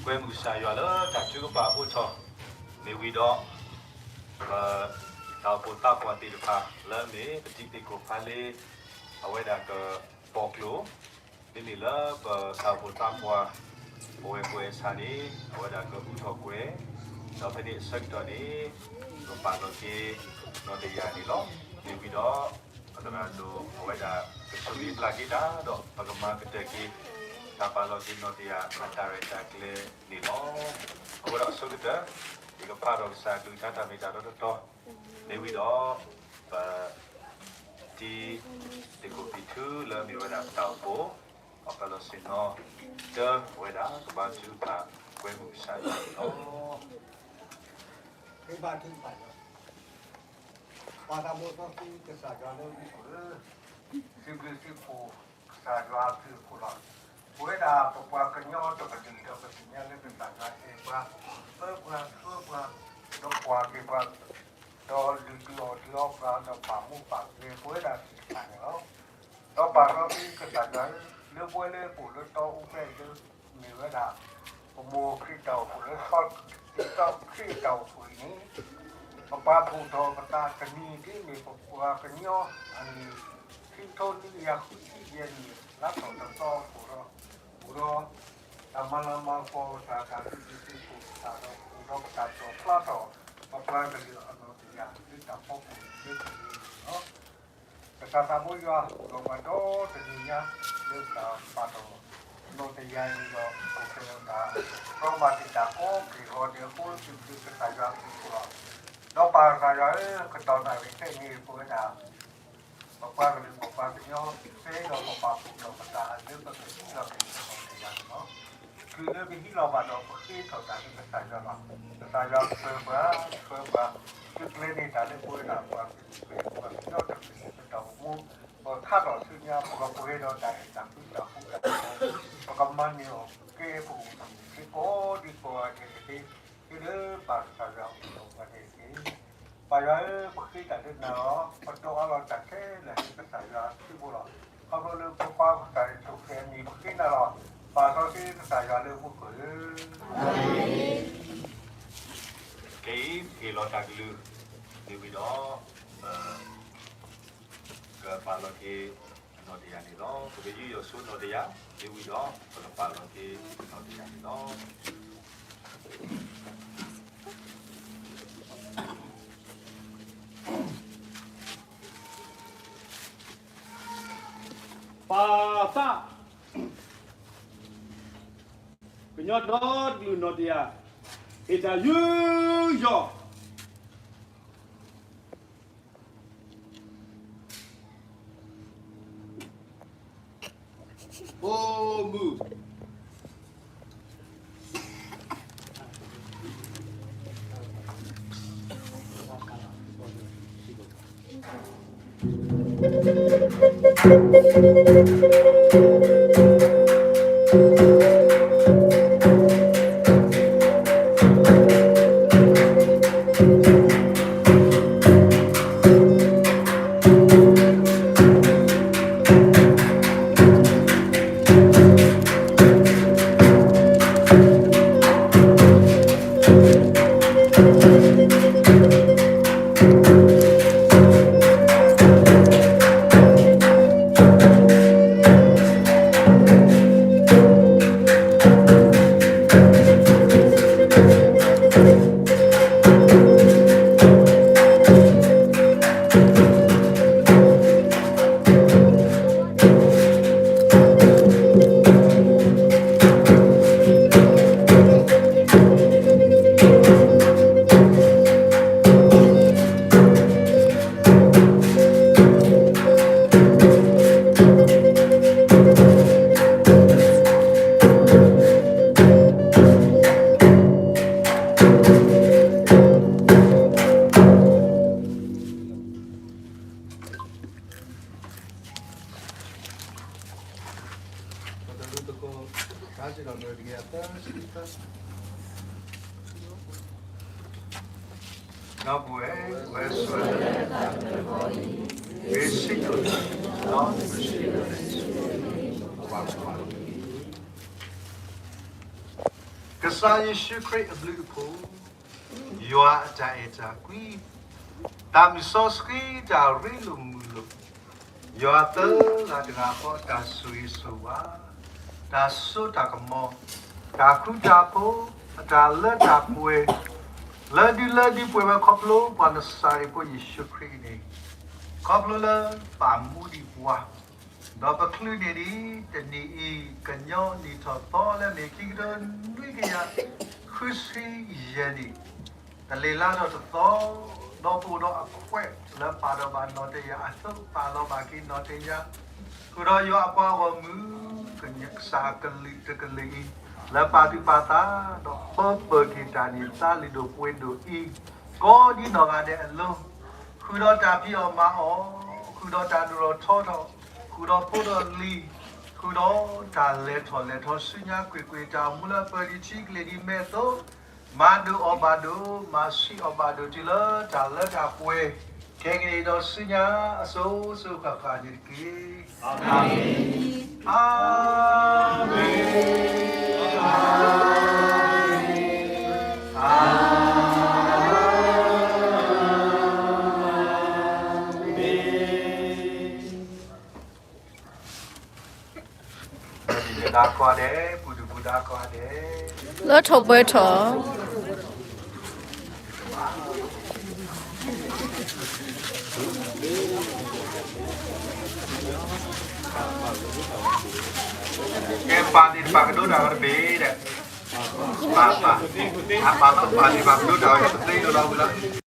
ကွဲမုာ်ကစၢ်ယွၤလၢတၢ်ထုကဖၣ်အိၣ်ထီၣ်, မ့ၢ်ဝံၤဒီး ပတၢ်အိၣ်ဖှိၣ်သးပှၢ်သ့ၣ်တဖၣ်လၢအမ့ၢ်ပတံၤသကိးဖါလ့ အဝဲဒၣ်ကပီၣ်ကျိၤ, မ့မ့ၢ်လၢပတၢ်အိၣ်ဖှိၣ်သးပှၢ် ပဝဲကွဲးစ့ၢ်န့ၣ် အဝဲဒၣ်ကအူထီၣ်ကွဲး, ဒီးဖဲန့ၣ်အဆၢကတီၢ်န့ၣ် ပပာ်လီၤက့ၤနီၣ်တယၢ်န့ၣ်လီၤ. မ့ၢ်ဝံၤဒီး ပသရၣ်ဒိၣ်အဝဲဒၣ်ကဆိၣ်ဂ့ၤပျၢ်က့ၤတၢ်ဒီး ပကမၤကတၢၢ်က့ၤ တၢ်ပာ်လီၤက့ၤနီၣ်တယၢ်အတၢ်ရဲၣ်တၢ်ကျဲၤန့ၣ်လီၤ. အဃိဒီးအဆိကတၢၢ် ယကဖးဒီးကစၢ်အကလုၢ်ကထါတၢ်မ့ၢ်တၢ်တီတီတီ, မ့ၢ်ဝံၤဒီး ပ တံၤသကိးဖံထူလၢအမ့ၢ်ဝဲဒၣ်ပတၢ်အိၣ်ဖှိၣ် အီၣ်ဖျါလီၤဆ့ၣ်နီၤ တၢ်ဝဲဒၣ်ကဘါထုကဖၣ်ကွဲမုာ်ကစၢ်ယွၤန့ၣ်လီၤ. ပှၤသးဘိစီဆှံကစၢ်ယွၤလၢအမူခိၣ်ဧၢ, စံးဘျုးစံးဖှိၣ်ကစၢ်ယွၤအဘျုးအဖှိၣ်လီၤ. ပဝဲဒၣ်ပပှၤကညီတကလုာ်ဒီးပသ့ၣ်ညါလၢကစၢ်ယွၤအဲၣ်ပှၤ, ပၢပှၤဆှၢပှၤ, ဒီးကွၢ်က့ၤပှၤ, ဒီးလုၢ်ဒုးအီၣ်ဒုးအီပှၤ ဒီးပာ်မူပာ်ဂဲၤပဝဲဒၣ်သ့ၣ်တဖၣ်န့ၣ်လီၤ. ဒီးပာ်စီဆှံကစၢ်ယွၤဧၢ, လၢပဝဲလၢပအိၣ်လၢတီအူဖျဲၣ်အံၤလၢ မ့ၢ်ဝဲဒၣ် ပမိၢ်ခရံာ်တၢ်အိၣ်ဖှိၣ်လၢ စီၤခရံာ်တၢ်အိၣ်ဖှိၣ်အံၤန့ၣ်, ပပာ်ဖှိၣ်ထီၣ်ပသးတနံၤဒ်မ့ၢ်ပပှၤကညီအနံၣ် ခံကထိနွံကယၤဃုဆံယဲၢ်နံၣ် လါထီၣ်တသီအခိၣ်ဒီး အိၣ်ဒီး တၢ်မၤလၤမၤကပီၤကစၢ် တၢ်စံးဘျုးစံးဖှိၣ်ကစၢ်ဒီး အိၣ်ဒီးပတၢ်တီၣ်ဖျါထီၣ် ပပှၤကလုာ်အနီၣ်တယၢ်လၢတၢ်ဖီခိၣ်လၢတနံၤန့ၣ်လီၤ. ကစၢ်သးဘိယွၤ အိၣ်ဒီးပှၤဒီတနံၤညါ လၢပတၢ်ပာ်ထီၣ်နီၣ်တယၢ်အံၤဒီး အိၣ်ဖျဲၣ်ဒီးတၢ် ဒီးမၤတံာ်တာ်ကိးက့ၤဂီၤဒဲးအဃိ စံးဘျုးကစၢ်ယွၤအဘျုးအဖှိၣ်လီၤ. ဒီးပၢ်ကစၢ်ယွၤဧၢ, ကတီၢ်နၣ်ရံၣ်ခဲအံၤန့ၣ် ပဝဲဒၣ် ပပှၤကလုာ်ပပှၤကညီ ပအဲၣ်ဒိးပပာ်ဖှိၣ်ထီၣ်ပသးလၢပကဟံးလီၤက့ၤနီၣ်တယၢ်န့ၣ်လီၤ. တုၤလၢပဟံးလီၤဘၣ်ဒီး ပဃ့ထီၣ်တၢ်လၢကစၢ်ယွၤလီၤ. ကစၢ်ယွၤပၢပှၤ ဆှၢပှၤ သုကျဲၤန့ၢ်တၢ်လၢပဝဲဒၣ်ပှၤကလုာ် ပပှၤကညီတကလုာ် ပတၢ်အိၣ်မူ ပခါထီၣ်ဆူညါ ပကပှဲၤဒီးတၢ်အဲၣ်တၢ်ကွံတၢ်ဃူတၢ်ဖိး ပကမၤန့ၢ်အီၣ်ကဲပအိၣ်မူစ့ၢ်ကီး ဒ်ပဝဲဒၣ်တက့ၢ်. တုၤလၢပၢ်ကစၢ်ယွၤအိၣ်ဒီးပှၤန့ၣ်တက့ၢ်. ပၢ်ယွၤဧၢ, ပဃ့တၢ်လၢနၤလီၤ. ပတိၢ်အီလီၤတၢ်ခဲလၢာ်လၢကစၢ်ယွၤအစုပူၤလီၤ. ခီဖျိလၢဖိခွါကစၢ်ယ့ၣ်ၡူးခရံာ်အမံၤ ပဃ့နၤလီၤ. ပၢ်စီဆှံကစၢ်ယွၤလၢမူခိၣ်ဧၢ, ခဲအံၤ ဟ့ၣ်လီၤတၢ်ကလုၢ် မ့ၢ်ဝံၤဒီး ပ ကပာ်လီၤက့ၤနီၣ်တယၢ်န့ၣ်လီၤ. ပကယူးယီၣ်ဆိနီၣ်တယၢ် မ့ၢ်ဝံၤဒီး ပကပာ်လီၤက့ၤနီၣ်တယၢ်န့ၣ်လီၤ. ပၢ်သး ကညီဒီတကလုာ်နီၣ်တယၢ် ဟ့ၣ်တၢ်ယူးယီၣ် အိၣ်မုာ် ကစၢ်ယ့ၣ်ၡူးခရံာ်အဘျုးအဖှိၣ်, ယွၤအတၢ်အဲၣ်တၢ်ကွံ, တၢ်မုၢ်စီဆှံတၢ်ရ့လိာ်မုာ်လိာ်, ယွၤသၢဂၤတဂၤဃီအတၢ်ဆိၣ်ဂ့ၤဆိၣ်ဝါ, တၢ်စိတၢ်ကမီၤ, တၢ်ဃူတၢ်ဖိး, အတၢ်လၢတၢ်ပှဲၤ, လၢဒုလၢဒုပှဲၤဝဲခီဖျိပှၤနစၤရ့းဖိယ့ၣ်ၡူးခရံာ်အံၤန့ၣ်, ခီဖျိလၢပာ်မူဒံးပှၤ ဒီးပချုးန့ၢ်ဒံးတနံၤအံၤ ကညီနံၣ်ထီၣ်သီလၢမ့ၢ် ခံကထိနွံကယၤဃုဆံယဲၢ်နံၣ်, တလ့ၤလါထီၣ်တသီ, ဒီးပအိၣ်ဒီးအခွဲးလၢပာ်ဒီးဘၣ်နီၣ်တယၢ်အသိး ပာ်လီၤဘၣ်က့ၤနီၣ်တယၢ်, ဃုာ်ဒီးယွၤအပှၤဂီၢ်မုၢ် ကစၢ်ကလုာ်တကလုာ်အံၤ လၢပာ်သူၣ်ပာ်သး ဒီးပၢပၢၢ်က့ၤတၢ်န့ၣ်သါလုၢ်ဒိၣ်ပှ့ၤဒိၣ်အံၤ ကိးဒ်နီၢ်ဂၤဒဲးအလိၤ, ဃုာ်ဒီးတၢ်ဖံးအီၣ်မၤအီၣ်, ဃုာ်ဒီးတၢ်ဒိၣ်ထီၣ်ထီထီၣ်, ဃုာ်ဒီးဖိဒီးလံၤ, ဃုာ်ဒီးတၢ်လဲၤထီၣ်လဲၤထီဆူညါကွ့ၢ်ကွ့ၢ် တၢ်အိၣ်မူလၢပၢၤဒံးထံကလ့ၢ်ဒံးမဲာ်အသိး, မၤဒိၣ်အီၣ်ဘၣ်ဒိၣ်, မၤဆံးအီၣ်ဘၣ်ဒိၣ်တုၤလၢတၢ်လၢတၢ်ပှဲၤ, ခဲကနံၣ်ဒီးဆူညါအစိၤစိၤဃၣ်ဃၣ်န့ၣ်တက့ၢ်. အၤမ့ၣ်, အၤမ့ၣ်, အၤမ့ၣ်, အၤမ့ၣ်. လၢထီၣ်ပှဲၤထီၣ်, ကဲပာ်သ့ၣ်တဖၣ်ကဒိတၢ်ဂီၤတဘ့ၣ်ဒီး, ပာ်, ပာ်, အပာ်လီၤပာ်သ့ၣ်တဖၣ်ကဒိတၢ်ဂီၤတသ့ဒိၣ်လီၤဝံၤလီၤ.